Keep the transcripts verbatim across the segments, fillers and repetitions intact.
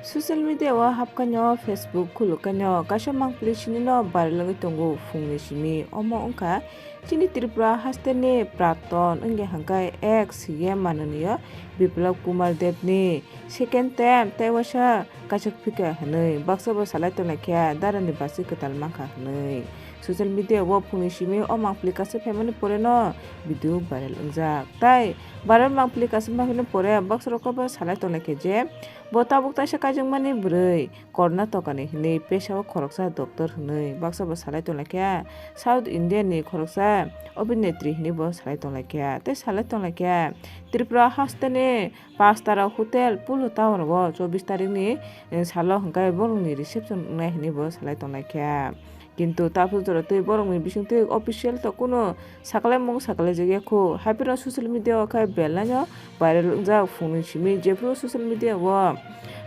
Social media o hapkaino Facebook khulukkaino kaisa mangpili sinino viral wngwi tongo phungni simi. Omo wngkha chini Tripura hasteni Prapton wngya hwnkhe ex C M mananiyo Biplab Kumar Debni second term tei waisa kachuk phika hwnwi baksa bo salai tonglaikha darani basi kwtal mankha hwnwi. Social media o phungni simi o mangpili kaisa phaimani poreno video viral wngjak. Tai viral mangpili kaisa phaimani pore baksa rokbo salai tonglaikha je bo tabuk taisa kaijakmani bwrwi Karnataka ni hwnwi, pesa o khoroksa doctor hwnwi baksa bo salai tonglaikha, South India ni khoroksa abhinetri hwnwi bo salai tonglaikha tei salai tonglaikha Tripura hasteni Pastara Hotel Polo Tower o chobbish tarikh ni, eh, salo hwnkhe borokni reception wngnai hwnwi bo salai tonglaikha. Kintu tabuk jora twi borokni bisingtwi official to kunu saklaimung saklaijakya kho. Haiphano social media o khe belai no viral wngjak phungni simi, jephru social media o,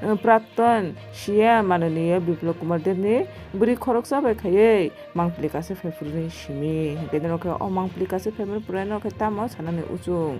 eh, Prapton C M mananiya Biplab Kumar Debni bwrwi khoroksa bai khaiwi mangpili kaisa phaiphuru simi. Hwnkhe norok khe o mangpili kaisa phaimani pore norok khe tamo sanani uchung.